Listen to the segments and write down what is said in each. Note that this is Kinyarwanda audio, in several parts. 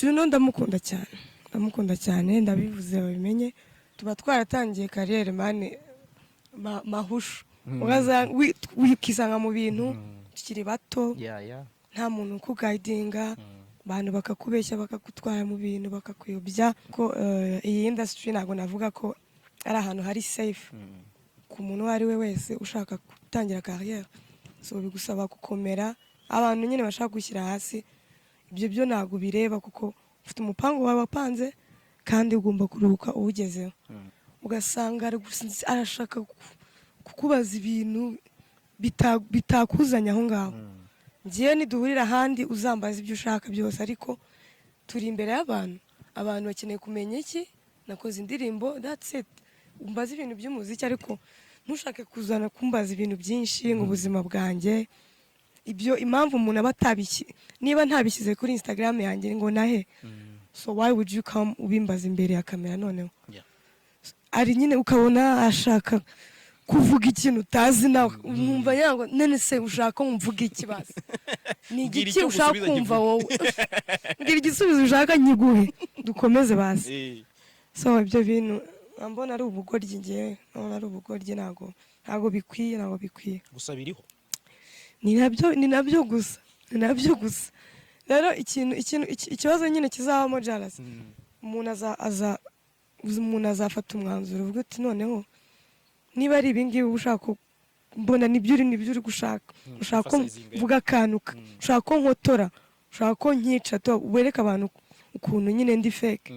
Juno ndamukunda cyane, ndamukunda cyane, ndabivuze babimenye. Tuba twaratangiye carrière, man, mahushu. Wikisanga mu bintu tukiri bato, nta muntu ukuguidinga, abantu bakakubeshya, bakagutwara mu bintu, bakakuyobya ko iyi industry ntabwo navuga ko ari ahantu hari safe ku muntu uwo ari we wese ushaka gutangira carrière. So bigusaba gukomera. Abantu nyine bashaka gushyira hasi, ibyo byo ntabwo bireba, kuko ufite umupangu wawe wapanze kandi ugomba kuruhuka uwugezeho. Ugasanga arashaka kukubaza ibintu bitakuzanye aho ngaho. Ngiye niduhurira ahandi uzambaza ibyo ushaka byose, ariko turi imbere y'abantu, abantu bakeneye kumenya iki? Nakoze indirimbo, that's it. Umbaze ibintu by'umuziki, ariko ntushake kuzana kumbaza ibintu byinshi ngo ubuzima bwanjye. Ibyo impamvu umuntu aba atabishyi, niba ntabishyize kuri Instagram yanjye ngo nahe? So why would you come ubimbaza imbere ya kamera noneho? Ari nyine ukabona ashaka kuvuga ikintu utazi nawe, nkumva ngira none se ushaka ko mvuga iki? Basi ni Mbwira igiki icyo ushaka ngusubiza. kumva? Nkivuge. Wowe mbwira igisubizo ushaka nkiguhe, dukomeze basi. So ibyo bintu mbona ari ubugoryi, ngewe mbona ari ubugoryi, ntabwo bikwiye, ntabwo bikwiye. Gusa biriho. Ni nabyo, ni nabyo gusa, ni nabyo gusa. Rero ikibazo nyine kizabamo jealous, umuntu azafata umwanzuro uvuga uti: "Noneho niba ari ibingibi uba ushaka mbona nibyo uri gushaka, ushaka ko emphasizing, mvuga akantu ushaka ko nkotora, ushaka ko nkica, to wereke abantu ukuntu nyine ndi fake,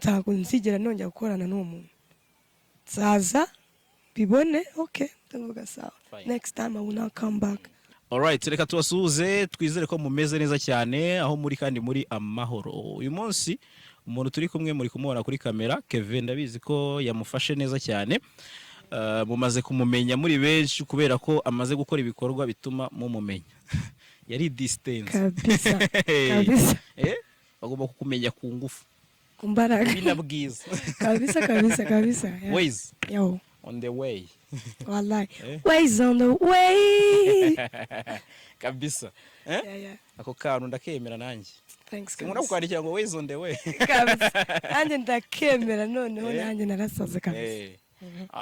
ntabwo nzigera nongera gukorana n'uwo muntu." Nzaza bibone, okay, ndavuga sawa. Fine. Next time I will not come back. Alright, reka tubasuhuze, twizere ko mumeze neza cyane aho muri kandi muri amahoro. Uyu munsi umuntu turi kumwe muri kumubona kuri kamera, Kevin, ndabizi ko yamufashe neza cyane. Mumaze kumumenya muri benshi kubera ko amaze gukora ibikorwa bituma mumumenya. Yari distance. Kabisa kabisa. Bagomba kukumenya ku ngufu. Ku mbaraga. Bina bwiza. Kabisa kabisa kabisa, yeah. Ways Yo. on the way. Wallahi. Eh? Ways on the way. Kabisa. Eh? Yeah. Ako kantu ndakemera nanjye. Thanks. Sinkunda Kabisa. kukwandikira ngo "Ways on the way". Kabisa, nanjye ndakemera noneho. Eh? Nanjye narasaze kabisa.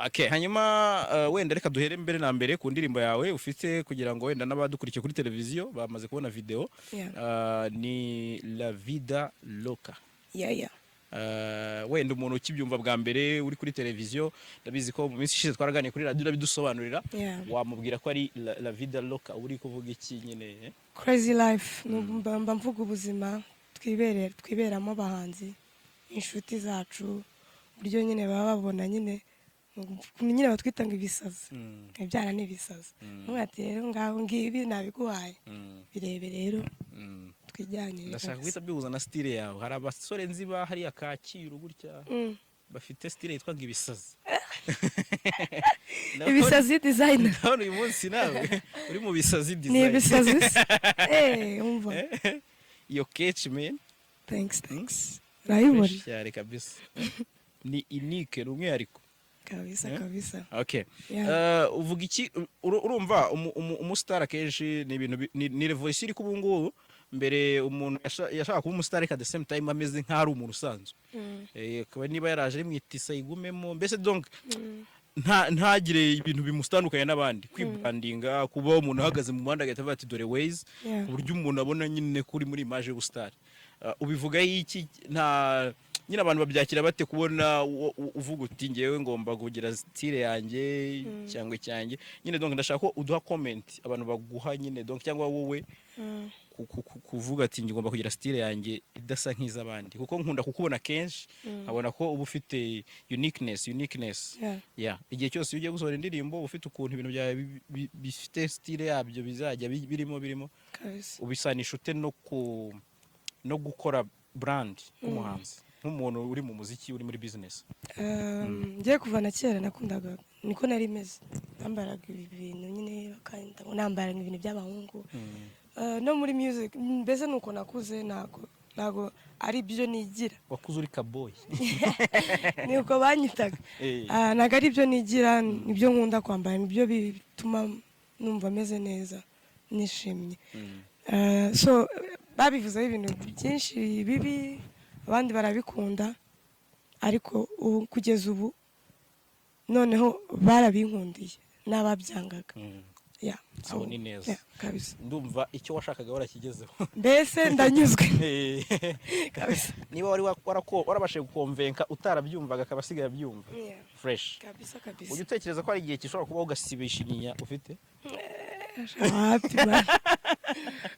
Okay, hanyuma wenda reka duhere mbere na mbere ku ndirimbo yawe ufite, kugira ngo wenda n'abadukurikiye kuri televiziyo bamaze kubona video. Ni La Vida Loca. Yeah. Wenda umuntu ukibyumva bwa mbere uri kuri televiziyo, ndabizi ko mu minsi ishize twaraganiye kuri radiyo urabidusobanurira. Wamubwira ko ari La Vida Loca, uba uri kuvuga iki nyine, eh? Crazy life. Mba mvuga ubuzima twiberamo abahanzi, inshuti zacu, uburyo nyine baba babona nyine ukuntu nyine batwita ngo ibisazi, ibyana ni ibisazi. Ntuvuge ati rero ngaho ngibi nabiguhaye, birebe rero, twijyanye. Ndashaka Kabisa. guhita bihuza na style yawe. Hari abasore nzi ba hariya Kacyiru gutya bafite style yitwa ngo ibisazi. Ibisazi designer. Ndabona uyu munsi nawe uri mu bisazi Ni design. ibisazi se? Umva. Iyo catch, man. Thanks, thanks, urayibona. Fresh cyane kabisa, ni unique, ni umwihariko. Kabisa. Eh? Kabisa. Okay. Yeah. Uvuga iki? Urumva umustar akenshi ni ibintu ni revolution iri kuba ngubu. Mbere umuntu yashaka kuba umustar ariko at the same time ameze nk'aho ari umuntu usanzwe. Akaba niba yaraje ari mu itisa yigumemo mbese, donc ntagire ibintu bimutandukanya n'abandi, kwibrandinga, kuba umuntu ahagaze mu muhanda agahita avuga ati: "Dore Ways", ku buryo umuntu abona nyine ko uri muri image y'ubustar. Ubivuga iki? Nta nyine abantu babyakira bate kubona uvuga uti: "Ngewe ngomba kugira style yanjye cyangwa icyanjye nyine"? Donc ndashaka ko uduha comment abantu baguha nyine, donc cyangwa wowe kuvuga ati: "Ngomba kugira style yanjye idasa nk'iz'abandi", kuko nkunda kukubona kenshi nkabona ko uba ufite uniqueness. Yeah. Igihe cyose iyo ugiye gusohora indirimbo uba ufite ukuntu ibintu byawe bifite style yabyo bizajya birimo. Kabisa. Ubisanisha ute no gukora brand nk'umuhanzi, nk'umuntu uri mu muziki, uri muri business? Ngiye kuva na kera nakundaga, niko nari meze, nambaraga ibi bintu nyine bakanda ngo nambaraga ibintu by'abahungu. No muri music mbese nuko nakuze, ntago ari byo nigira. Wakuze uri kaboy. Niko banyitaga. Ah, ntago ari byo nigira, nibyo nkunda kwambara, nibyo bituma numva meze neza, nishimye. So Babivuzeho ibintu byinshi bibi, abandi barabikunda, ariko ubu, kugeza ubu noneho barabinkundiye n'ababyangaga. Yeah, so, Aho ni neza. yeah, kabisa. Ndumva icyo washakaga warakigezeho. Mbese ndanyuzwe kabisa. Niba wari warabashije gukonvenka utarabyumvaga, akaba asigaye abyumva, fresh. Kabisa kabisa. Ujya utekereza ko hari igihe gishobora kubaho ugasibisha inyinya ufite? Wapi man.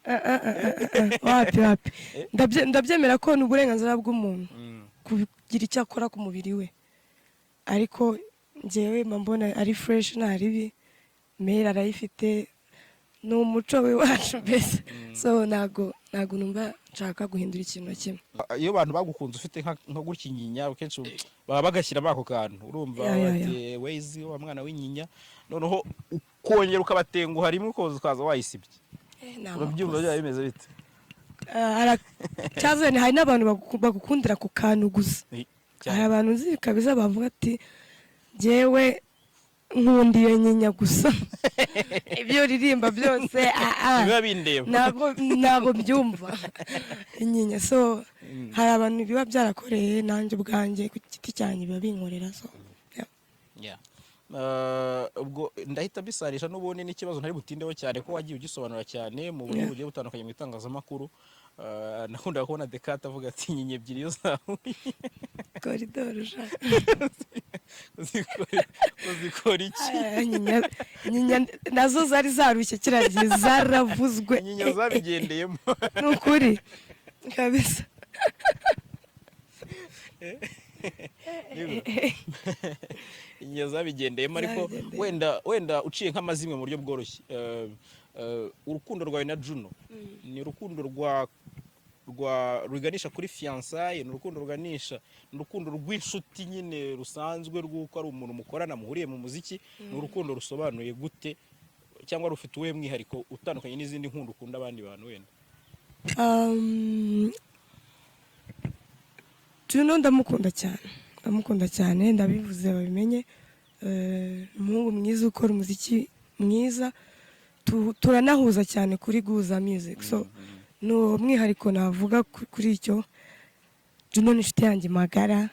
Ah, ah, ah, ah, ah, wapi wapi. Ndabyemera ko ni uburenganzira bw'umuntu kugira icyo akora ku mubiri we, ariko njyewe mba mbona ari fresh, nta ribi. Mera arayifite, ni umuco w'iwacu mbese, so ntago numva nshaka guhindura ikintu na kimwe. Iyo abantu bagukunze ufite nka gutya inyinya, akenshi baba bagashyiramo ako kantu, urumva, Ya. bati "Wayz, wa mwana w'inyinya", noneho ukongera ukabatenguha rimwe, ukoza ukaza wayisibye. Ni Urabyumva? amakosa. Byaba bimeze bite? Cyazane hari n'abantu bagukundira ku kantu gusa. Hari abantu nzi kabisa bavuga ati "Njyewe nkunda iyo nyinya gusa, ibyo uririmba byose ah, ah." Biba bindeba. Ntabwo mbyumva inyinya. So hari abantu biba byarakoreye, nanjye ubwanjye ku giti cyanjye biba binkorera, so yeah. Yeah. Ubwo ndahita mbisanisha n'ubundi n'ikibazo ntari butindeho cyane, ko wagiye ugisobanura cyane mu buryo bugiye butandukanye mu itangazamakuru. Nakundaga kubona Dekate avuga ati "Inyinya ebyiri iyo zahuye Koridoro sha. Uzikora iki?" Aya, inyinya nazo zari zarushye kiriya gihe, zaravuzwe. Inyinya zabigendeyemo. Ni ukuri kabisa. Inyinya zabigendeyemo, ariko Zabigendeyemo. wenda uciye nk'amazimwe mu buryo bworoshye, urukundo rwawe na Juno ni urukundo rwa ruganisha kuri fiançailles, ni urukundo ruganisha, ni urukundo rw'inshuti nyine rusanzwe rw'uko ari umuntu mukorana, muhuriye mu muziki? Ni urukundo rusobanuye gute, cyangwa rufite uwuhe mwihariko utandukanye n'izindi nkundo ukunda abandi bantu wenda? Juno ndamukunda cyane, ndamukunda cyane, ndabivuze babimenye. Umuhungu mwiza ukora umuziki mwiza. Turanahuza cyane kuri guhuza music, so ni uwo mwihariko navuga kuri icyo. Juno ni inshuti yanjye magara,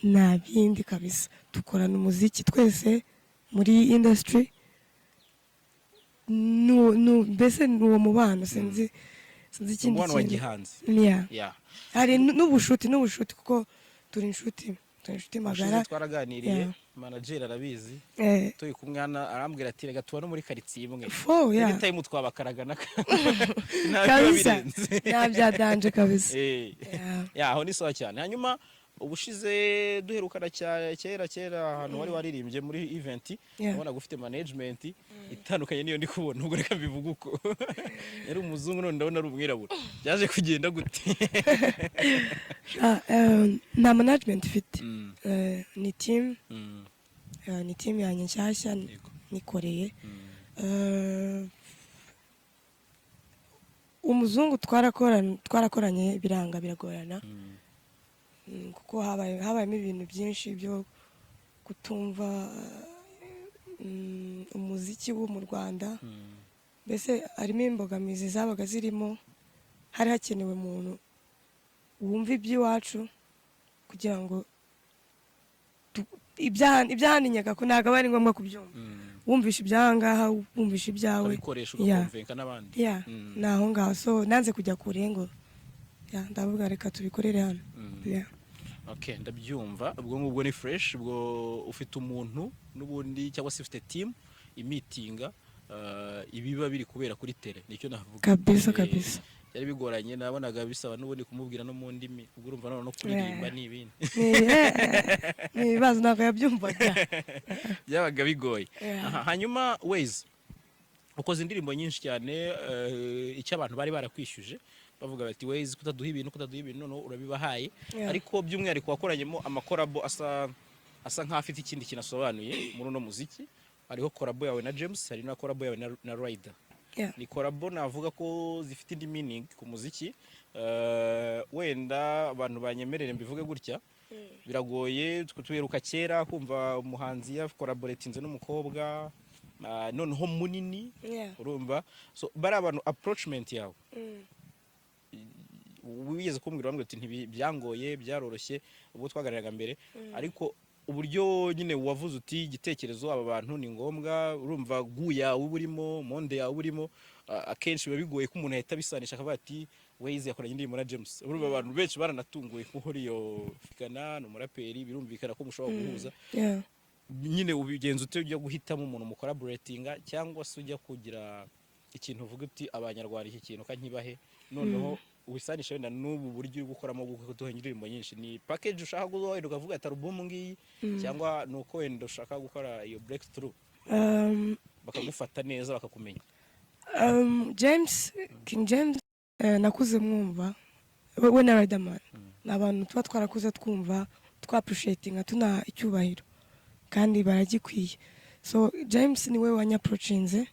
nta bindi kabisa. Dukorana umuziki twese muri industry. Mbese ni uwo mubano, sinzi ikindi Umubano wa kintu. gihanzi. Yeah. Hari n'ubushuti kuko turi inshuti, turi inshuti magara. Ushize twaraganiriye, manager arabizi, turi kumwe hano, arambwira ati "Reka tuba no muri karitsiye imwe." Fo, yeah. Anytime twabakaragana, nta biba Kabisa. birenze. Nta bya danger kabisa. Yeah. Ya, aho ni sawa cyane. Hanyuma ubushize duherukana cyane, kera kera, ahantu wari waririmbye muri event, wabonaga ufite management itandukanye niyo ndi kubona ubwo. Reka mbivuge uko, yari umuzungu, none ndabona ari umwirabura. Byaje kugenda gute? Ah, nta management ifite. Ni team, ni team yanjye nshyashya nikoreye. Umuzungu twarakoranye biranga, biragorana. Kuko habayemo ibintu byinshi byo kutumva umuziki wo mu Rwanda. Mbese harimo imbogamizi zabaga zirimo, hari hakenewe umuntu wumva iby'iwacu kugira ngo iby'ahandi nyagako ntabwo aba ari ngombwa kubyumva. Wumvisha iby'ahangaha, wumvisha ibyawe. Ukabikoresha, ugakonvenka n'abandi. Yeah, ni aho ngaho. So nanze kujya kure ngo, yeah, ndavuga reka tubikorere hano. Yeah. Okay, ndabyumva. Ubwo ngubwo ni fresh. Ubwo ufite umuntu n'ubundi, cyangwa se ufite team imitinga ibiba biri kubera kuri tele, nicyo navuga. Kabisa kabisa. Byari bigoranye, nabonaga bisaba n'ubundi kumubwira no mu ndimi, ubwo urumva none no kuririmba n'ibindi. Ni ibibazo, ntabwo yabyumvaga. Byabaga bigoye. Yeah. Aha, hanyuma Wayz, ukoze indirimbo nyinshi cyane, icyo abantu bari barakwishyuje bavuga bati "Wayz, kutaduha ibintu, kutaduha ibintu", noneho urabibahaye. Yeah. Ariko by'umwihariko wakoranyemo amacollabo asa nk'afite ikindi kintu asobanuye muri uno muziki. Hariho collabo yawe na James, hari na collabo yawe na Rider. Ni collabo navuga ko zifite indi meaning ku muziki. Wenda abantu banyemerere mbivuge gutya, biragoye, twe tuheruka kera kumva umuhanzi yacollaboratinze n'umukobwa. Noneho munini. Urumva, so bari abantu, approachment yawe, wigeze kumbwira, wambwira uti "Ntibyangoye, byaroroshye" ubwo twaganiraga mbere, ariko uburyo nyine wavuze uti igitekerezo, aba bantu ni ngombwa, urumva gu yawe uba urimo, monde yawe uba urimo, akenshi biba bigoye ko umuntu ahita abisanisha akavuga ati Wayz yakoranye indirimbo na James. Urumva abantu benshi baranatunguwe kuko uriyo fikana ni umuraperi, birumvikana ko mushobora guhuza. Nyine ubigenza ute ujya guhitamo umuntu mucollaboratinga, cyangwa se ujya kugira ikintu uvuga uti abanyarwanda iki kintu kankibahe, noneho ubisanisha wenda n'ubu buryo uri gukoramo guduha indirimbo nyinshi? Ni package ushaka guha, wenda ukavuga ati album ngiyi, cyangwa ni uko wenda ushaka gukora iyo breakthrough bakagufata neza, bakakumenya? James, King James, nakuze mwumva, we na Riderman ni abantu tuba twarakuze twumva, twa-appreciatinga, tunaha icyubahiro kandi baragikwiye. So James niwe wanyapproachinze.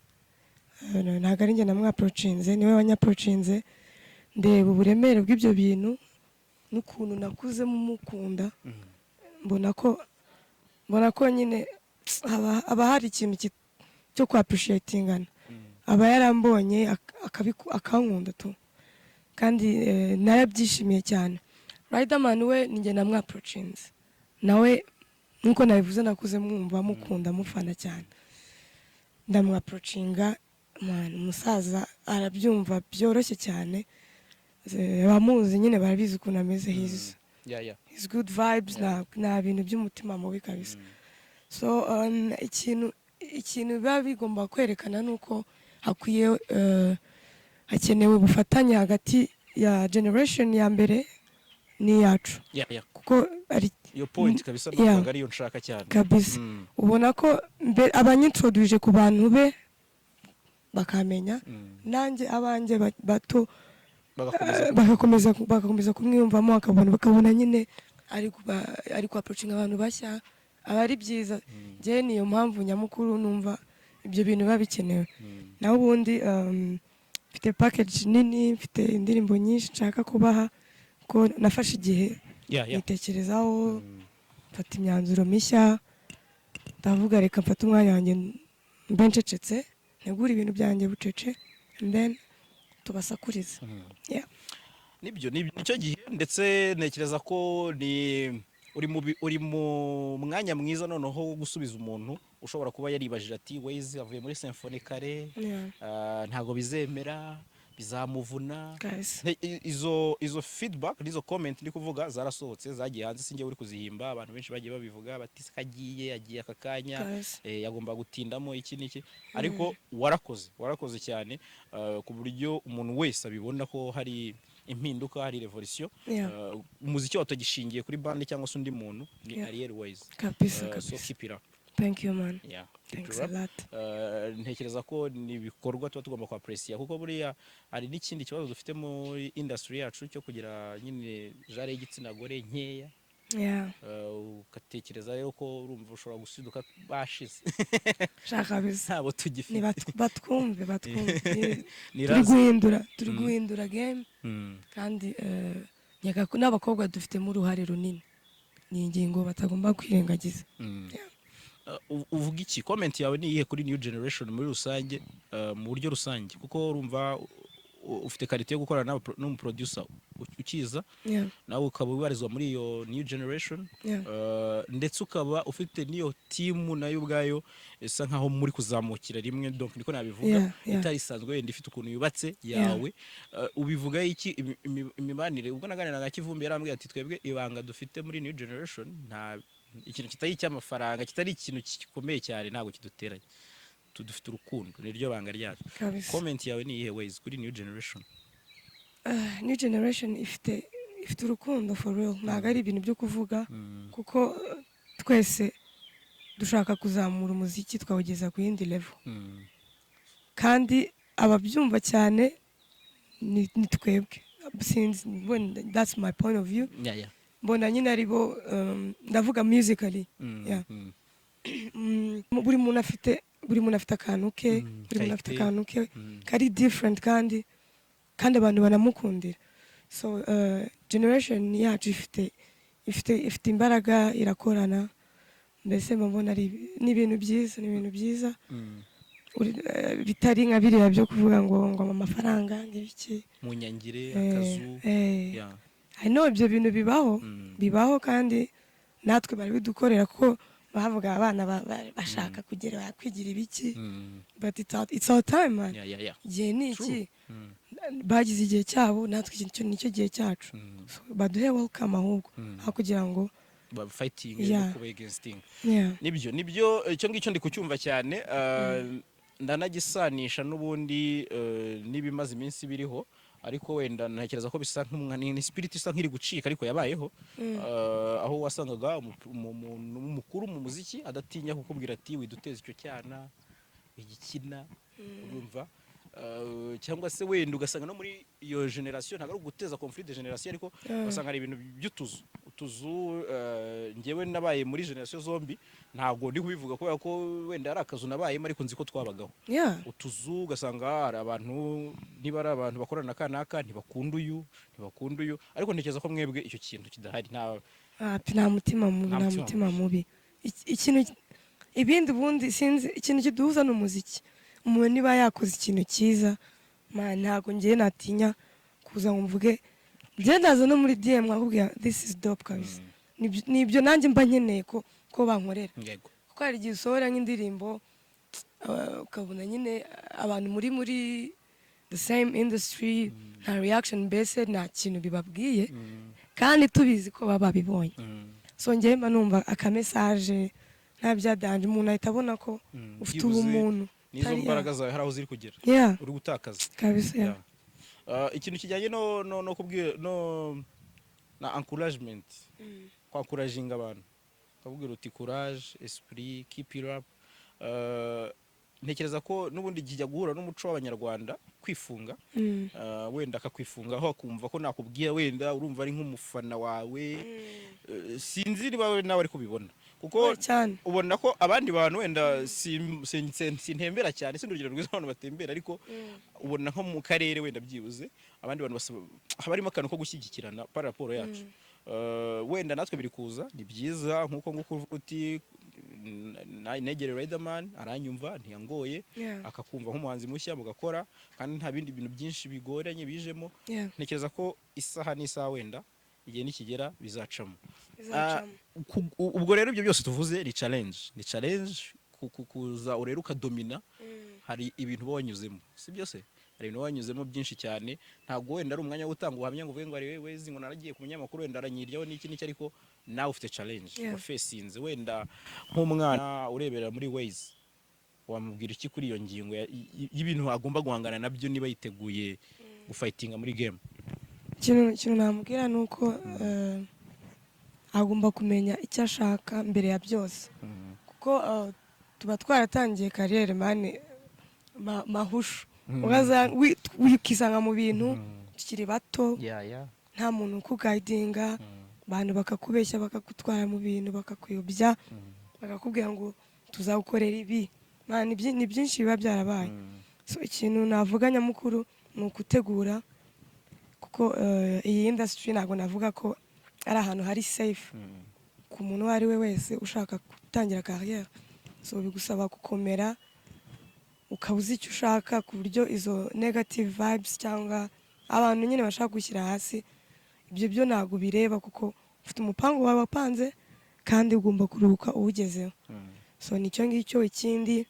Ntabwo ari njye namwapproachinze, niwe wanyapproachinze. Ndeba uburemere bw'ibyo bintu n'ukuntu nakuze mukunda, mbona ko nyine haba hari ikintu cyo kwappreciatingana. Aba yarambonye akankunda tu, kandi narabyishimiye cyane. Riderman we ni njye namwapproachinze nawe. Nkuko nabivuze, nakuze mwumva, mukunda, mufana cyane. Ndamwapproachinga, man, umusaza arabyumva byoroshye cyane. Abamuzi nyine barabizi ukuntu ameze, he's his good vibes, nta bintu by'umutima mubi kabisa. So ikintu biba bigomba kwerekana ni uko hakwiye hakenewe ubufatanye hagati ya generation ya mbere n'iyacu, kuko ari Iyo point kabisa numvaga ariyo nshaka cyane. Kabisa. Ubona ko abanyintroduje ku bantu be bakamenya, nanjye abanjye bato bagakomeza bagakomeza kumwiyumvamo, bakabona nyine ari ku approaching abantu bashya, aba ari byiza. Njyewe niyo mpamvu nyamukuru numva ibyo bintu biba bikenewe. Naho ubundi mfite package nini, mfite indirimbo nyinshi nshaka kubaha, ko nafashe igihe nitekerezaho, mfata imyanzuro mishya, ndavuga reka mfate umwanya wanjye mbe ncecetse, ntegure ibintu byanjye bucece, and then tubasakurize. Yeah. Nibyo, nicyo gihe, ndetse ntekereza ko ni uri mu mwanya mwiza noneho wo gusubiza umuntu ushobora kuba yaribajije ati Wayz avuye muri Symphony kare, ntabwo bizemera, bizamuvuna. Guys. Izo feedback n'izo comment ndi kuvuga zarasohotse, zagiye hanze, sinjye uri kuzihimba. Abantu benshi bagiye babivuga bati se kagiye, agiye aka kanya, Guys. Yagomba gutindamo iki n'iki. Ariko warakoze, warakoze cyane, ku buryo umuntu wese abibona ko hari impinduka, hari revolution. Umuziki watagishingiye kuri band cyangwa se undi muntu, ni Ariel Wayz. Kabisa. So Kabisa. keep it up. Thank you, man. Yeah, keep Thanks it a up. lot. Ntekereza ko ni ibikorwa tuba tugomba kwapprécier, kuko buriya hari n'ikindi kibazo dufite muri industry yacu cyo kugira nyine genre y'igitsina gore nkeya. Ugatekereza rero ko urumva ushobora gusiduka bashize. Shaka kabisa. Ntabo tugifite. Ni batwumve, batwumve. Ni Turi raza. guhindura, turi guhindura game, kandi nkeka ko n'abakobwa dufitemo uruhare runini. Ni ingingo batagomba kwirengagiza. Yeah. Uvuga iki? Comment yawe ni iyihe kuri new generation muri rusange, mu buryo rusange? Kuko urumva ufite qualité yo gukorana n'umuproducer ukiza, nawe ukaba ubarizwa muri iyo new generation, ndetse ukaba ufite n'iyo team nayo ubwayo isa nkaho muri kuzamukira rimwe, donc niko nabivuga, itari isanzwe wenda ifite ukuntu yubatse yawe. Ubivuga iki imibanire? Ubwo naganiraga na Kivumbi, yarambwiye ati twebwe ibanga dufite muri new generation, nta ikintu kitari icy'amafaranga, kitari ikintu gikomeye cyane, ntabwo kiduteranya. Dufite urukundo, niryo banga ryacu. Kabisa. Comment yawe ni iyihe, Wayz, kuri new generation? New generation ifite urukundo for real, ntabwo ari ibintu byo kuvuga, kuko twese dushaka kuzamura umuziki twawugeza ku yindi level, kandi ababyumva cyane ni twebwe. Sinzi wenda, that's my point of view. Mbona nyine ari bo, ndavuga musically. Yeah. Buri muntu afite akantu ke, buri muntu afite qualité. akantu ke kari different, kandi abantu banamukundira. So generation yacu ifite imbaraga, irakorana, mbese mba mbona ari ni ibintu byiza, ni ibintu byiza. Bitari nka biriya byo kuvuga ngo amafaranga, ngo ibiki. Mu nyangire akazu. I know ibyo bintu bibaho. Bibaho, kandi natwe bari bidukorera, kuko bavuga abana bashaka kugera kwigira ibiki. But it's our time, man. Igihe ni iki. Bagize igihe cyabo, natwe iki nicyo gihe cyacu. So, baduhe welcome ahubwo, aho kugira ngo ba fighting no kuba against. Nibyo, icyo ngicyo ndi kucyumva cyane. Ndanagisanisha n'ubundi n'ibimaze iminsi biriho, ariko wenda ntekereza ko bisa ni spirit isa nk'iri gucika, ariko yabayeho, aho wasangaga umuntu mukuru mu muziki adatinya kukubwira ati: "Widuteza icyo cyana igikina." Urumva? Cyangwa se wenda ugasanga no muri iyo generation, ntabwo ari uguteza conflit de generation, ariko ugasanga hari ibintu by'utuzu utuzu. Njyewe nabaye muri generation zombi, ntabwo ndi kubivuga kubera ko wenda ari akazu nabayemo, ariko nzi ko twabagaho. Utuzu, ugasanga hari abantu, niba ari abantu bakorana na kanaka, ntibakunda uyu, ntibakunda uyu, ariko ntekereza ko mwebwe icyo kintu kidahari, nta Ah, nta mutima mubi. Nta Nta mutima mutima mubi. Ikintu ibindi ubundi sinzi, ikintu kiduhuza ni umuziki. Umuntu niba yakoze ikintu cyiza, man, ntabwo ngiye natinya kuza ngo mvuge. Njye ndaza no muri DM nkakubwira: "This is dope kabisa." Nibyo nanjye mba nkeneye ko bankorera. Kuko hari igihe usohora nk'indirimbo, ukabona nyine abantu muri the same industry nta reaction, mbese nta kintu bibabwiye, kandi tubizi ko baba babibonye. So njyewe mba numva akamessage nta byadanje, umuntu ahita abona ko ufite Byibuze ubumuntu. n'izo Utari- mbaraga zawe hari aho ziri kugera uri gutakaza. Kabisa, yeah. Yeah. Ikintu kijyanye no kubwira no na encouragement, kwencouraginga abantu, ukabwira uti: "Courage, esprit, keep it up." Ntekereza ko n'ubundi kijya guhura n'umuco w'Abanyarwanda kwifunga. Wenda akakwifungaho, akumva ko nakubwira wenda urumva ari nk'umufana wawe. Sinzi niba we nawe ari kubibona, kuko Cyane. ubona ko abandi bantu wenda sintembera cyane, si urugero rwiza abantu batembera, ariko ubona nko mu karere wenda byibuze abandi bantu haba harimo akantu ko gushyigikirana par rapport yacu. Wenda natwe biri kuza, ni byiza, nk'uko nguko uvuga uti negere Riderman aranyumva, ntiyangoye, akakumva nk'umuhanzi mushya, mugakora, kandi nta bindi bintu byinshi bigoranye bijemo. Ntekereza ko isaha n'isaha, wenda igihe nikigera, bizacamo. Bizacamo. Ubwo rero ibyo byose tuvuze ni challenge, ni challenge kuza urero ukadomina. Hari ibintu uba wanyuzemo, si byose, hari ibintu uba wanyuzemo byinshi cyane. Ntabwo wenda ari umwanya wo gutanga ubuhamya ngo uvuge ngo ari wewe ngo naragiye ku munyamakuru wenda aranyiryaho n'iki n'iki, ariko nawe ufite challenge wafacinze. Wenda nk'umwana urebera muri Ways, wamubwira iki kuri iyo ngingo y'ibintu agomba guhangana nabyo niba yiteguye gufightinga muri game? Ikintu namubwira ni uko agomba kumenya icyo ashaka mbere ya byose, kuko tuba twaratangiye carrière, man, mahushu. Ukisanga mu bintu tukiri bato, nta muntu ukuguidinga, abantu bakakubeshya, bakagutwara mu bintu, bakakuyobya, bakakubwira ngo tuzagukorera ibi. Man, ni byinshi biba byarabaye. So ikintu navuga nyamukuru ni ukutegura, kuko iyi industry ntabwo navuga ko ari ahantu hari safe ku muntu uwo ari we wese ushaka gutangira carrière. So bigusaba gukomera, ukaba uzi icyo ushaka, ku buryo izo negative vibes cyangwa abantu nyine bashaka gushyira hasi, ibyo byo ntabwo bireba, kuko ufite umupangu wawe wapanze kandi ugomba kuruhuka uwugezeho. So nicyo ngicyo. Ikindi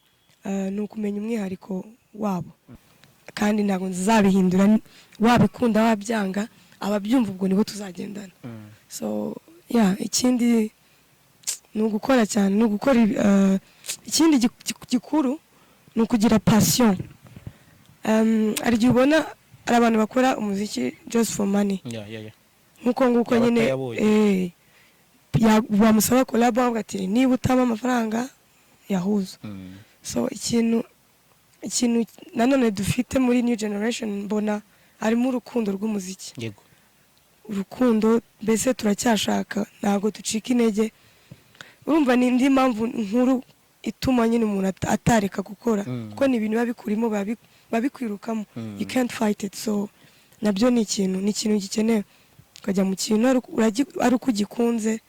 ni ukumenya umwihariko wabo, kandi ntabwo nzabihindura, wabikunda wabyanga, ababyumva ubwo nibo tuzagendana. So yeah, ikindi ni ugukora cyane, ni ugukora ikindi gikuru ni ukugira passion. Hari igihe ubona hari abantu bakora umuziki just for money, nk'uko nguko Yaba nyine atayabonye. Bamusaba collab, bavuga ati: "Niba utama amafaranga yahuza." So ikintu nanone dufite muri new generation, mbona harimo urukundo rw'umuziki. Urukundo, mbese turacyashaka, ntabwo ducika intege. Urumva ni indi mpamvu nkuru ituma nyine umuntu atareka gukora, kuko ni ibintu biba bikurimo, biba bikwirukamo. You can't fight it. So nabyo ni ikintu gikenewe, ukajya mu kintu ari uko ugikunze,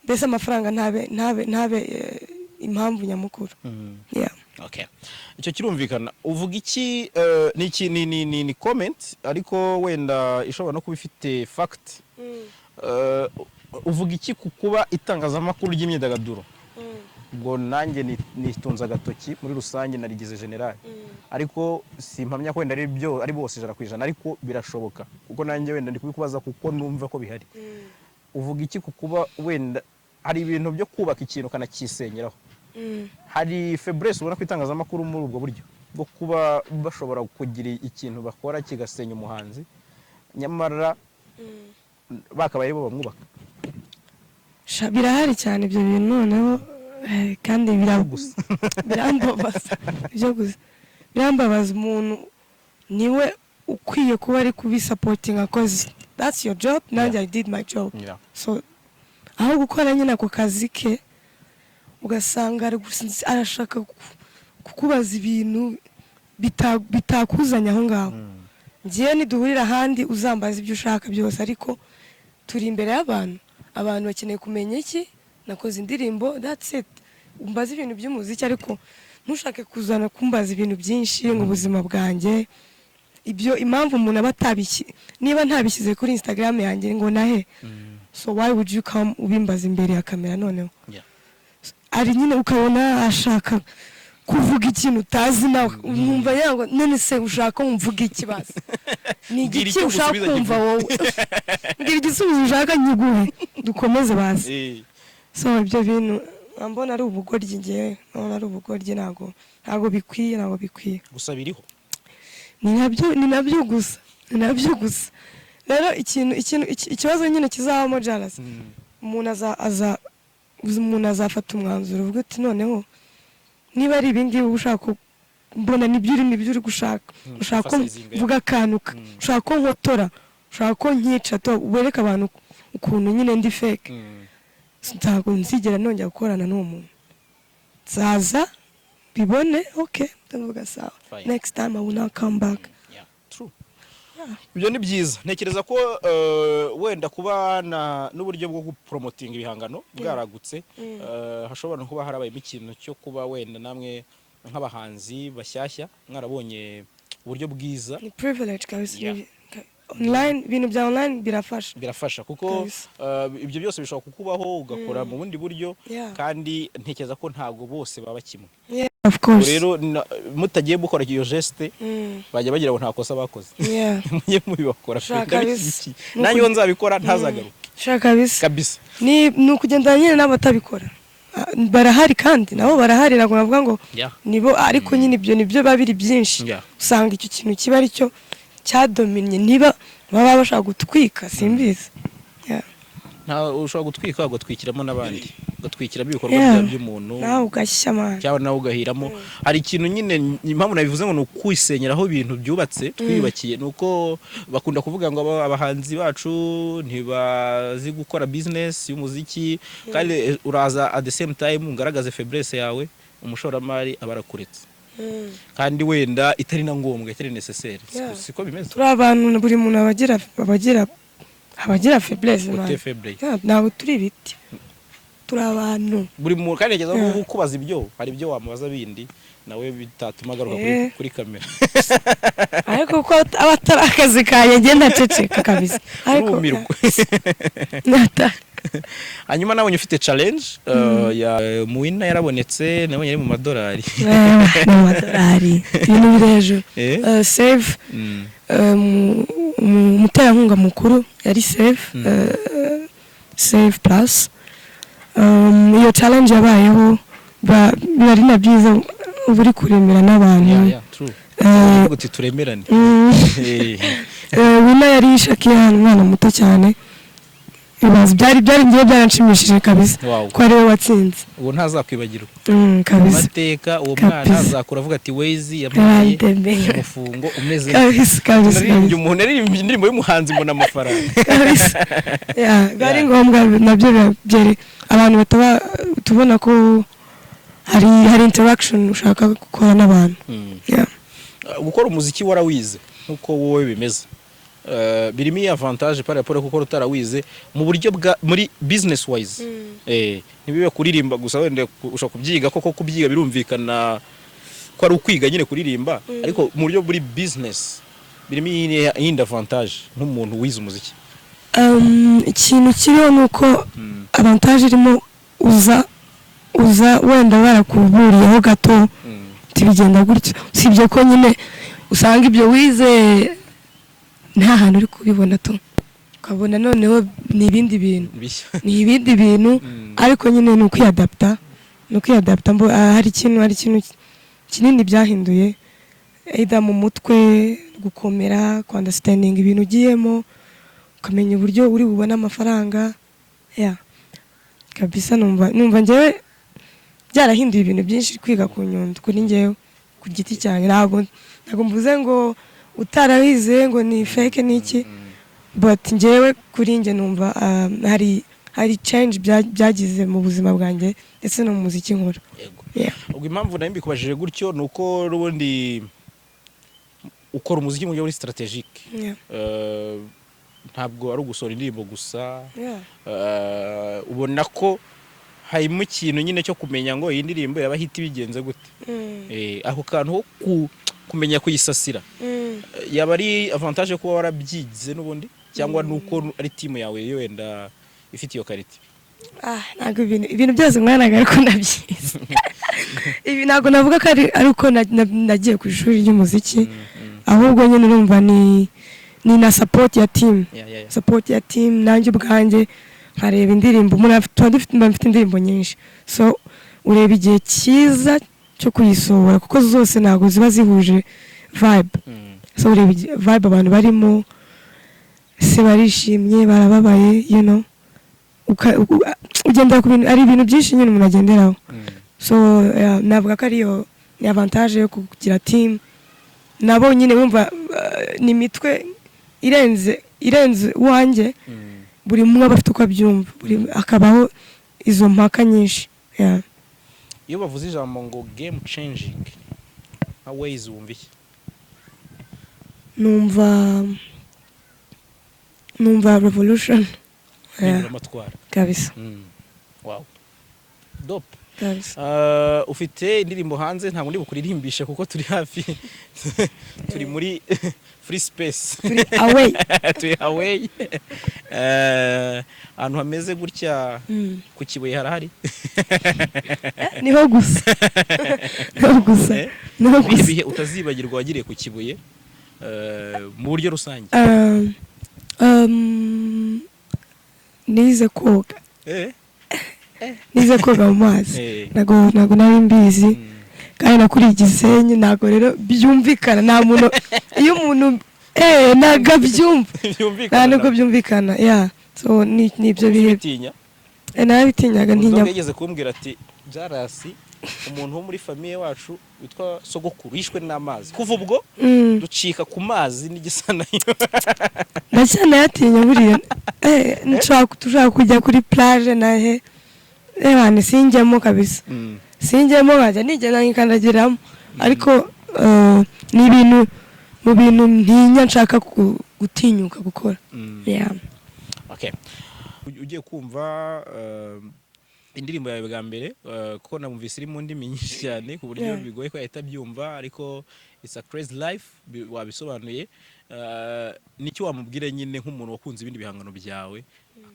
mbese amafaranga ntabe impamvu nyamukuru. Yeah. Okay. Icyo kirumvikana. Uvuga iki, ni iki, ni comment ariko wenda ishobora no kuba ifite fact. Uvuga iki ku kuba itangazamakuru ry'imyidagaduro, ubwo nanjye nitunze agatoki muri rusange, narigize general, ariko simpamya ko wenda ari byo, ari bose 100%, ariko birashoboka, kuko nanjye wenda ndi kubikubaza kuko numva ko bihari. Uvuga iki ku kuba wenda hari ibintu byo kubaka ikintu ukanakisenyeraho? Hari faiblesse ubona ku itangazamakuru muri ubwo buryo bwo kuba bashobora kugira ikintu bakora kigasenya umuhanzi, nyamara bakabaye bo bamwubaka? Sha, birahari cyane ibyo bintu noneho, kandi gusa birambabaza ibyo gusa, birambabaza. Umuntu niwe ukwiye kuba ari kubisupportinga, 'cause that's your job. Nanjye I did my job. So aho gukora nyine ako kazi ke, ugasanga arashaka kukubaza ibintu bitakuzanye aho ngaho. Ngiye niduhurira ahandi uzambaza ibyo ushaka byose, ariko turi imbere y'abantu, abantu bakeneye kumenya iki? Nakoze indirimbo, that's it. Umbaze ibintu by'umuziki, ariko ntushake kuzana kumbaza ibintu byinshi mu buzima bwanjye. Ibyo impamvu umuntu aba atabiki, niba ntabishyize kuri Instagram yanjye ngo nahe, so why would you come ubimbaza imbere ya kamera noneho? Ari nyine ukabona ashaka kuvuga ikintu utazi nawe, umwumva yango. None se ushaka ko mvuga iki? Basi ni Mbwira igiki icyo ushaka ngusubiza. kumva wowe? Mbwira igisubizo ushaka nyiguhe, dukomeze bazi. So ibyo bintu mbona ari ubugoryi, ngewe mbona ari ubugoryi, ntabwo bikwiye, ntabwo bikwiye. Gusa biriho. Ni nabyo gusa, ni nabyo gusa. Rero ikintu ikibazo nyine kizabamo jealous, umuntu azafata umwanzuro uvuga ati: "Noneho niba ari ibi ngibi uba ushaka mbona nibyo uri gushaka, ushaka ko emphasizing, mvuga akantu ushaka ko nkotora, ushaka ko nkica, to wereke abantu ukuntu nyine ndi fake, ntabwo nzigera nongera gukorana n'uwo muntu. Nzaza bibone, okay, ndavuga sawa." Fine. Next time I will not come back. Yeah, true. Ibyo ni byiza. Ntekereza ko wenda kuba n'uburyo bwo gupromotinga ibihangano bwaragutse, hashobora no kuba harabayemo ikintu cyo kuba wenda namwe nk'abahanzi bashyashya mwarabonye uburyo bwiza. Ni privilege kabisa. Online, ibintu bya online birafasha. Birafasha kuko Kabisa. Ibyo byose bishobora kukubaho ugakora mu bundi buryo, kandi ntekereza ko ntabwo bose baba kimwe. Yeah, of course. Rero mutagiye mukora iyo geste, bajya bagira ngo nta kosa bakoze. Mujye mubibakora pe, Shaka kabisa. ndabishyigikiye. Nanjye iyo nzabikora ntazagaruke. Shaka kabisa. Kabisa. Ni ukugendana nyine n'abatabikora. Ah, barahari kandi nabo barahari, ntabwo navuga ngo nibo, ariko nyine ibyo nibyo biba biri byinshi. Usanga icyo kintu kiba ari cyo cyadominye, niba baba bashaka gutwika, simbizi. Yeah. Nta ushobora gutwika ugatwikiramo n'abandi, ugatwikiramo ibikorwa by'umuntu. Nawe ugashya, man. Cyangwa nawe ugahiramo. Hari ikintu nyine, impamvu nabivuze ngo ni ukwisenyeraho ibintu byubatse twiyubakiye, ni uko bakunda kuvuga ngo abahanzi bacu ntibazi gukora business y'umuziki, kandi uraza at the same time ngaragaze faiblesse yawe, umushoramari aba arakuretse, kandi wenda itari na ngombwa, itari nécessaire. Siko bimeze? Turi abantu, buri muntu aba agira faiblesse, man. Côté faible. Yeah, ntabwo turi ibiti, turi abantu. Buri muntu kandi ntekereza ko kubaza ibyo, hari ibyo wamubaza bindi nawe bitatuma agaruka kuri kamera. Ariko kuko aba atari akazi kanjye, ngenda aceceka kabisa, ariko urumirwa. Nata- Hanyuma nabonye ufite challenge ya muwina yarabonetse, nabonye ari mu madolari. Ni amadolari, ibintu biri hejuru. Save, umuterankunga mukuru yari Save, Save Plus. Iyo challenge yabayeho, biba ari na byiza, uba uri kuremera n'abantu. Yeah, true. Uvuga uti turemerane. Winner yari Shakira, umwana muto cyane. Ibibazo byari ngiye byaranshimishije kabisa ko ari we watsinze. Uwo ntazakwibagirwa Kabisa. Amateka uwo mwana Kabisa. azakura avuga ati Wayz yampaye Yarandemeye. umufungo umeze Kabisa, kabisa. naririmbye Kabisa. Umuntu yaririmbye indirimbo y'umuhanzi mbona amafaranga. Kabisa. Yeah, biba ari ngombwa nabyo, biba abantu bataba tubona ko hari interaction ushaka gukora n'abantu. Yeah. Gukora umuziki warawize nk'uko wowe bimeze, birimo iyi avantage par rapport kuko utarawize mu buryo bwa muri business wise, ntibibe kuririmba gusa. Wenda ushobora kubyiga koko, kubyiga birumvikana. ko ari ukwiga nyine kuririmba, ariko mu buryo buri business birimo iyindi avantage nk'umuntu wize umuziki? Ikintu kiriho ni uko avantage irimo, uza wenda barakuburiyeho gato tibigenda gutya, usibye ko nyine usanga ibyo wize nta hantu uri kubibona tu, ukabona noneho ni ibindi bintu. Bishya. Ni ibindi bintu. Ariko nyine ni ukwiyadapta, ni ukwiyadapta. Hari ikintu kinini byahinduye, either mu mutwe, gukomera, kwunderstandinga ibintu ugiyemo, ukamenya uburyo uri bubone amafaranga ya kabisa. Numva njyewe byarahinduye ibintu byinshi kwiga ku Nyundo kuri njyewe ku giti cyanjye. Ntabwo mvuze ngo utarawize ngo ni fake n'iki, but njyewe kuri njye numva hari change byagize mu buzima bwanjye ndetse no mu muziki nkora. Yego. Yeah. Ubwo impamvu nayo mbikubajije gutyo ni uko n'ubundi ukora umuziki mu buryo buri strategique. Ntabwo ari ugusohora indirimbo gusa. Ubona ko harimo ikintu nyine cyo kumenya ngo iyi ndirimbo yaba hit bigenze gute. Ako kantu ko kumenya kuyisasira, yaba ari avantage yo kuba warabyize n'ubundi, cyangwa nuko ari team yawe wenda ifite iyo qualité? Ah, ntabwo ibintu byose mwana ntabwo ariko nabyize. Ibi ntabwo navuga ko ari uko nagiye ku ishuri ry'umuziki, ahubwo nyine urumva ni na support ya team. Support ya team, nanjye ubwanjye nkareba indirimbo umuntu afite, tuba dufite, mba mfite indirimbo nyinshi, so ureba igihe cyiza cyo kuyisohora, kuko zose ntabwo ziba zihuje vibe. So ureba vibe abantu barimo, se barishimye, barababaye, ugendera ku bintu, ari ibintu byinshi nyine umuntu agenderaho. So yeah, navuga ko ariyo ni avantage yo kugira team. Nabo nyine wumva ni imitwe irenze uwanjye. Buri umwe aba afite uko abyumva, buri akabaho izo mpaka nyinshi, yeah. Iyo bavuze ijambo ngo game changing, nka Wayz wumva iki? Numva revolution, yeah. Impinduramatwara. Kabisa. Wow, dope. Kabisa. Ufite indirimbo hanze, ntabwo ndi bukuririmbishe kuko turi hafi, turi muri free space. Turi away. Turi away. Ahantu hameze gutya ku Kibuye harahari. Niho gusa, niho gusa. Eh? Niho Ibihe gusa. bihe utazibagirwa wagiriye ku Kibuye, mu buryo rusange? Nize koga. Nize koga mu mazi. Ntabwo nari mbizi. Kandi nakuriye Igisenyi, ntabwo rero byumvikana, nta muntu, iyo umuntu ntabwo abyumva. Byumvikana. Nta nubwo byumvikana, yeah. So ni ibyo bihe. Bitinya. Narabitinyaga, ntinya. Bulldog yigeze kumbwira ati byarasi umuntu wo muri famille wacu witwa sogokuru yishwe n'amazi, kuva ubwo ducika ku mazi n'igisa nayo. Ndacyanayatinya buriya. Nshaka, tushaka kujya kuri plage nahe, ebane sinjyamo kabisa. Sinjyamo, nkajya nigenda nkikandagiramo, ariko ni ibintu mu bintu ntinya, nshaka gutinyuka gukora. Yeah. Okay. Ugiye kumva indirimbo yawe bwa mbere, kuko namumvise iri mu ndimi nyinshi cyane ku buryo bigoye ko yahita abyumva, ariko it's a crazy life, wabisobanuye. Nicyo wamubwira nyine nk'umuntu wakunze ibindi bihangano byawe,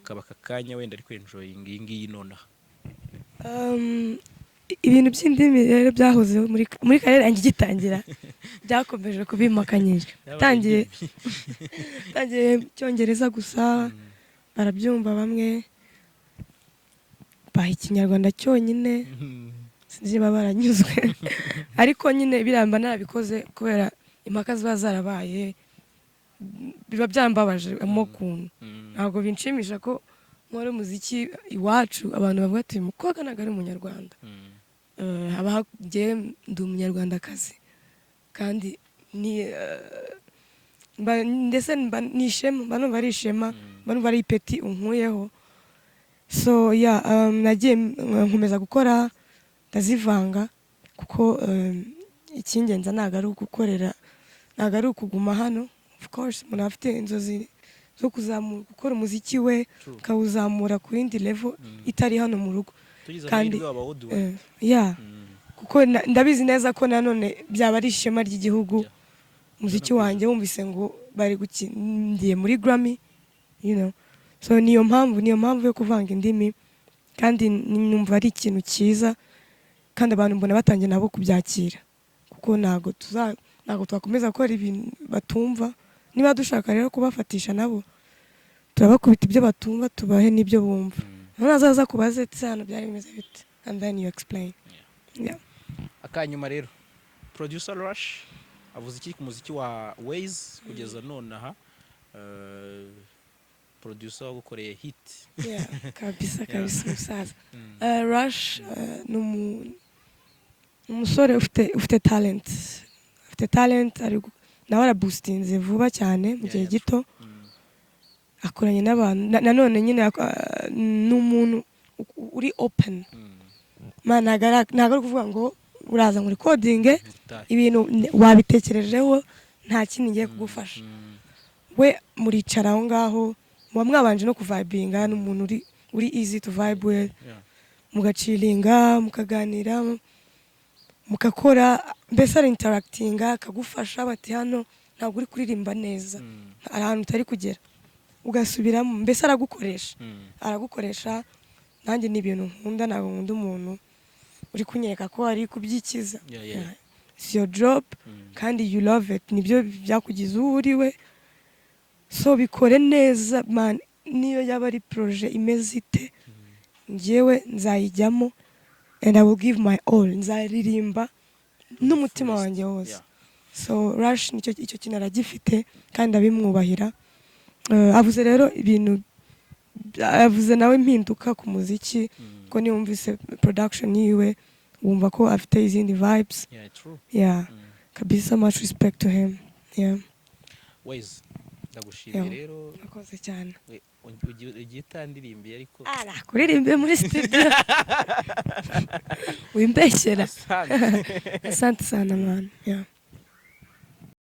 akaba aka kanya wenda ari kwenjoyinga iyi ngiyi nonaha? Ibintu by'indimi rero byahoze muri carrière yanjye igitangira, byakomeje kubimakanyije. Tangiye Icyongereza gusa, barabyumva bamwe, baha Ikinyarwanda cyonyine, sinzi niba baranyuzwe, ariko nyine biramba narabikoze kubera impaka ziba zarabaye, biba byambabaje mo kuntu. Ntabwo binshimisha ko nkora umuziki iwacu abantu bavuga ati uyu mukobwa ntabwo ari umunyarwanda. Haba njyewe ndi umunyarwandakazi, kandi ni ndetse mba ni ishema, mba numva ari ishema, mba numva ari ipeti unkuyeho. So yeah, nagiye nkomeza gukora, ndazivanga, kuko icy'ingenzi ntabwo ari ugukorera, ntabwo ari ukuguma hano. Of course umuntu aba afite inzozi zo kuzamura, gukora umuziki we akawuzamura ku yindi level itari hano mu rugo. Tugize Kandi amahirwe waba wuduwe. Yeah, kuko Kuko ndabizi neza ko nanone byaba ari ishema ry'igihugu, umuziki wanjye wumvise ngo bari ngiye muri Grammy. So niyo mpamvu yo kuvanga indimi, kandi numva ari ikintu cyiza, kandi abantu mbona batangiye nabo kubyakira, kuko ntabwo twakomeza gukora ibintu batumva. Niba dushaka rero kubafatisha nabo, turabakubita ibyo batumva, tubahe n'ibyo bumva. None azaza kubaze ati: "Hano byari bimeze bite?" And then you explain, yeah. Akanyuma rero, producer Rush avuze iki ku muziki wa Ways kugeza nonaha? Producer wagukoreye hit. Yeah, kabisa kabisa, umusaza. Rush ni umusore ufite talent, afite talent, nawe araboostinze vuba cyane mu gihe gito. Akoranye n'abantu nanone nyine ni umuntu uri open. Man, ntabwo ari kuvuga ngo uraza ngo recordinge Gitaye. ibintu wabitekerejeho, nta kindi ngiye kugufasha. We muricara aho ngaho, muba mwabanje no kuvibinga, ni umuntu uri easy to vibe with. Mugachillinga, mukaganira, mugakora, mbese ari interactinga, akagufasha bati: "Hano ntabwo uri kuririmba neza, hari ahantu utari kugera," ugasubiramo. Mbese aragukoresha, aragukoresha. Nanjye ni ibintu nkunda. Ntabwo nkunda umuntu uri kunyereka ko ari kubyikiza. Yeah. It's your job, kandi you love it, nibyo byakugize uwo uri we, so bikore neza, man. Niyo yaba ari projet imeze ite, njyewe nzayijyamo and I will give my all, nzaririmba n'umutima Fullest. wanjye wose. So Rush nicyo, icyo kintu aragifite kandi ndabimwubahira. Avuze rero ibintu, avuze nawe impinduka ku muziki, ko niyo wumvise production yiwe wumva ko afite izindi vibes. Yeah, true. Yeah, kabisa, much respect to him, yeah. Ways, ndagushimiye rero. Urakoze cyane. We, ugiye utandirimbiye ariko. Ara kuririmbe muri studio, wimbeshyera. Asante. Asante sana, man, yeah.